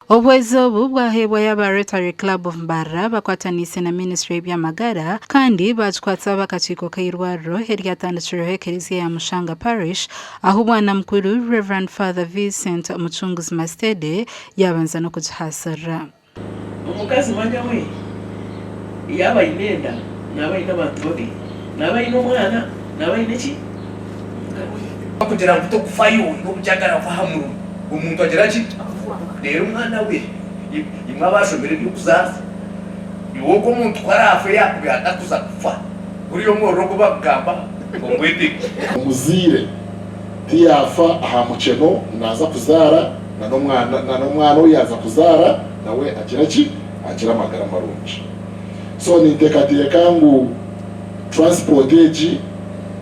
Obuhwezi obu bwaheebwayo aba Rotary Club of Mbarara bakwataniise na minisiture y'eby'amagara kandi baakikwatsa ab'akakiiko k'eirwariro eryatandikirweho ekereziya ya Mushanga Parish ahu Bwanamukuru Rev. Father Vincent Mucunguzi Masitede yaabanza n'okugihaasirira. Omukazi manya we yaaba aine enda naaba aine abantu babiri, naaba aine omwana, naaba aine ki? Omugabe. Kugira ngu tokufayo n'obugyagara buva aha murimo omuntu agira ki? Reero omwana we imwe abaashomire eby'okuzaarisa iwe ogwo omuntu ku araafe yaakubaire atakuza kufa guriya omuriro ogu bakugamba omwetege. Omuzaire tiyaafa aha mukyeno naaza kuzaara na n'omwana ou yaaza kuzaara nawe agira ki? Agira amagara marungi. So ninteekateeka ngu transport egi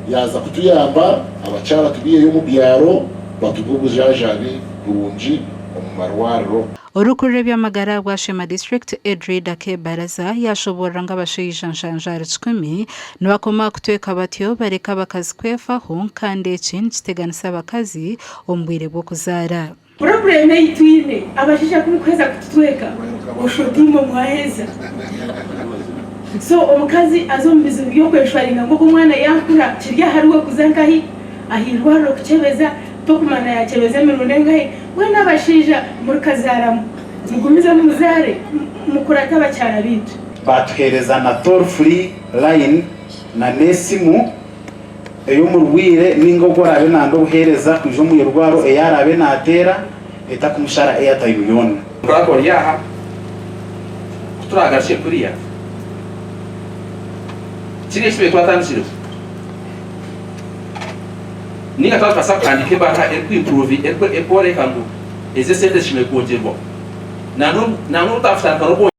yaaza kutuyamba abakyara tubaiheyo omu byaro batunge obujanjabi burungi omu marwariro. Orikukurira eby'amagara ahabwa Sheema District, Edrida Kebaraza yaashoboorora ngu abashaija 71 nibakoma kutweka batyo bareka abakazi kwefaho kandi eki nikiteganisa abakazi omu bwire bw'okuzaara. Problem ei twine, abashaija ku mukuheza kututweka, oshusha oti imwe mwaheza. So omukazi aza omu bizibu by'okweshwaringa ngu ogu omwana yaakura kiri ahariwe kuza nkahi? Aha irwariro kukyebeza, tokumanya yaakyebeza emirundi engahi. Mbwenu abashaija murikazaaramu, mugumizemu muzaare, mukurate abakyara baitu. Baatuheereza na toll free line na n'esimu. Ey'omurwaire ninga ogu oraabe nanda obuheereza kwija omu irwaro ei araabe naateera etakumushara airtime yoona. Twaba ori aha, ku turaagarukye kuriya, kiri eki tubaire twatandikireho, ninga twaba nitubaasa kuhandiika ebaruha erikworeka ngu ezi esente zishemereire kwongyerwaho, nangwa n'obu twakutandika n'okwongyera.